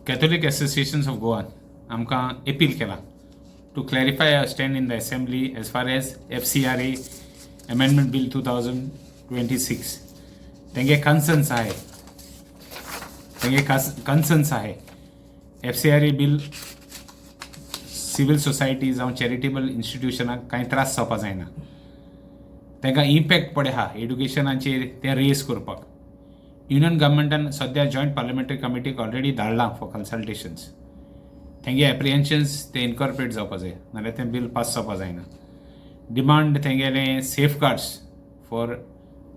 Catholic associations of गोवान आमकां appeal केलां to clarify our stand in the assembly as far as FCRA Amendment Bill 2026. तेंगे concerns आहाय, तेंगे concerns आहाय. FCRA bill civil society जावं charitable इन्स्टिट्युशनाक कांय त्रास जावपा जायना, तांकां इम्पॅक्ट पडे आहा एड्युकेशनाचेर, तें रेज करपाक युनियन गव्हर्मेंटान सद्या जॉयंट पार्लिमेंटरी कमिटीक ऑलरेडी धाडलां फॉर कन्सल्टेशन्स. तेंगे एप्रिहेन्शन्स ते इनकॉर्पोरेट जावपा जाय, नाल्यार तें बील पास जावपा जायना. डिमांड तेंगेलें safeguards for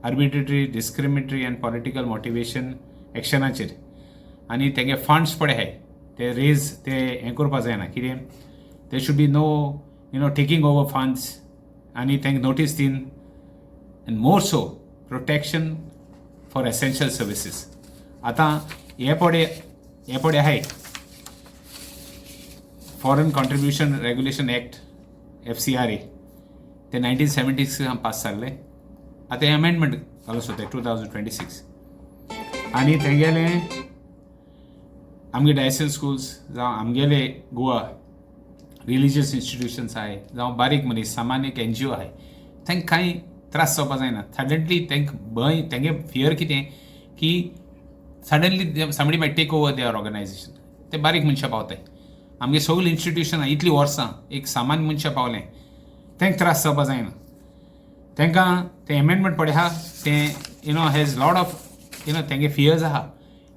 arbitrary, discriminatory and political motivation एक्शनाचेर आनी तेंगे फंड्स पळय आहाय ते रेज ते हें करपा जायना. कितें, there should be no taking over funds आनी तांकां notice Deen and more so protection for essential services. आतां हे पडे आहाय Foreign Contribution Regulation Act, FCRA, ते 1976 पास जाल्ले. आतां हें अमेंडमेंट घालूं सोदताय 2026. आनी तेंगेलें आमगे डायसन स्कुल्स जावं आमगेले गोवा रिलिजियस इन्स्टिट्युशन्स आहाय जावं बारीक मनीस सामान्य एक एनजीओ आहाय, तांकां कांय त्रास जावपा जायना. सडनली तांकां भंय, तेंगे फियर कितें की suddenly somebody might take over their organization. ते बारीक मनशां पावताय. आमगे सगळीं इन्स्टिट्युशनां इतलीं वर्सां एक सामान्य मनशां पावलें, तांकां त्रास जावपा जायना. तांकां तें एमेंडमेंट पळय आहा तें has lot of तेंगे फियर्स आहा.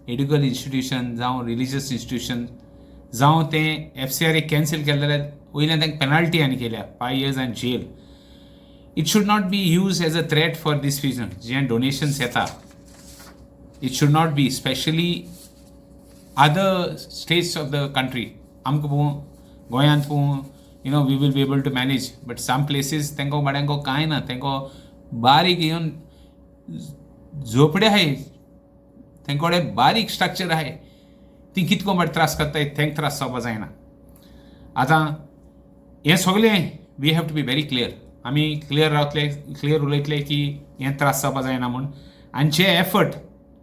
एड्युकल इन्स्टिट्युशन जावं रिलिजियस इन्स्टिट्युशन जावं, तें एफसीआरए कॅन्सल केलें जाल्यार वयल्यान तांकां पेनाल्टी आनी केल्या, 5 years and jail. It should not be used as a threat for this reason. J donations येता, it should not be, specially other states of the country. आमकां पळोवं, गोंयांत पळोवं, we will be able to manage, but some places तांकां बाड्यांक कांय ना. तांकां बारीक येवन झोपडे आहाय, तांचे कडेन बारीक स्ट्रक्चर आहाय. ती कितको मागीर त्रास करताय, तांकां त्रास जावपा जायना. आतां हें सगळें we have to be very clear. आमी क्लियर रावतले, क्लियर उलयतले की हें त्रास जावपा जायना म्हूण. आनी जे एफर्ट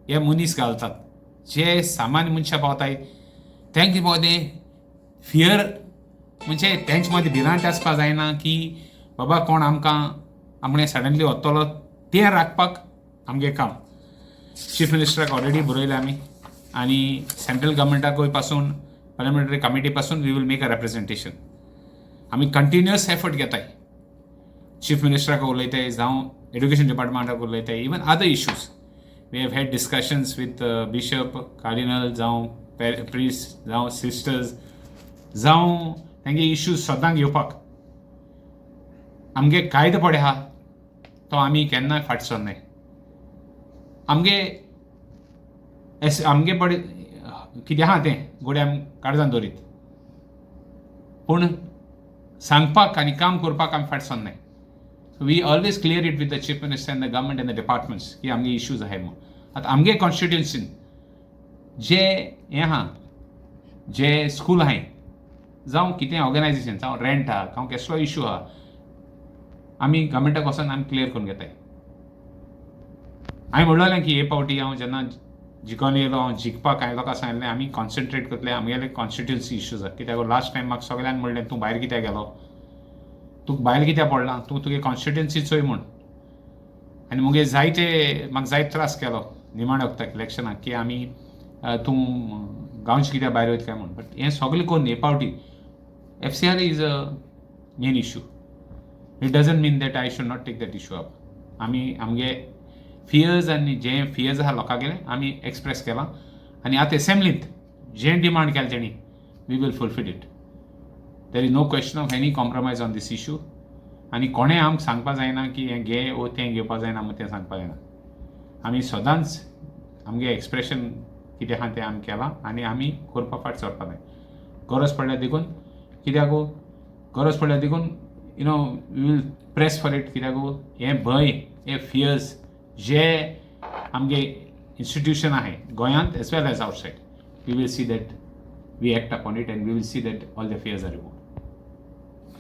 हे मनीस घालतात, जे सामान्य मनशां पावताय, तांकां मदें फियर म्हणजे तेंचे मदें भिरांत आसपा जायना की बाबा कोण आमकां आपणें सडनली वतलो. तें राखपाक आमगें काम. चीफ मिनिस्टराक ऑलरेडी बरयलें आमी आनी सेंट्रल गव्हर्मेंटाकूय पासून, पार्लिमेंटरी कमिटी पासून we will make a representation. आमी कंटिन्युअस एफर्ट घेताय. चीफ मिनिस्टराक उलयताय जावं education डिपार्टमेंटाक उलयताय. Even other issues we have had discussions with bishop, cardinal जावं प्रिस्ट जावं सिस्टर्स जावं, तेंगे इश्यूज सदां घेवपाक. आमगे कायदो पळय आहा तो आमी केन्नाय फाट सरनाय. आमगे एस आमगे पळय कितें आहा तें गोडे आमी काळजान दवरीत, पूण सांगपाक आनी काम करपाक आमी फाट सरनाय. So we always clear it with the Chief Minister and the government and the departments की आमगे इश्यूज आहाय म्हूण. आतां आमगे कॉन्स्टिट्युन्सीन जे हें आहा, जे स्कूल आहाय जावं कितें ऑर्गनायजेशन जावं रेंट आहा जावं कसलो इशू आहा, आमी गव्हर्मेंटाक वचोन आमी क्लियर करून घेताय. हांवें म्हणलेलें की हे फावटी हांव जेन्ना जिखोन येयलो, हांव जिखपाक हांवें लोकांक सांगलें, आमी कॉन्सन्ट्रेट करतले आमगेले कॉन्स्टिट्युन्सी इश्यूज. कित्याक लास्ट टायम म्हाका सगळ्यांक म्हणलें, तूं भायर कित्याक गेलो, तूं भायर कित्याक पडला, तूं तुगे कॉन्स्टिट्युन्सी चोय म्हूण. आनी मुगे जायते म्हाका जायते त्रास केलो निमाण्या वखदाक इलेक्शनाक की आमी तूं गांवचे कित्याक भायर वयता काय म्हूण. बट हें सगळें करून हे फावटी FCRA is a main issue. It doesn't mean that I should not take that issue up. आमी आमगे फियर्स आनी जे फियर्स आहा लोकांगेले आमी एक्सप्रेस केलां आनी आतां एसेंब्लींत जें डिमांड केलें तेणी, we will fulfill it. There is no question of any compromise on this issue. आनी कोणें आमकां सांगपा जायना की हें घे ओ तें घेवपा जायना म्हूण, तें सांगपा जायना. आमी सदांच आमगे एक्सप्रेशन कितें आहा तें आमी केलां आनी आमी करपा फाट सरपा जाय गरज पडल्यार देखून. कित्याक गरज पडल्यार देखून we will press for it. कित्याक हें भंय, हे फियर्स जे आमगे इन्स्टिट्युशन आहाय गोंयांत as well as outside, we will see that we act upon it and we will see that all the fears are removed.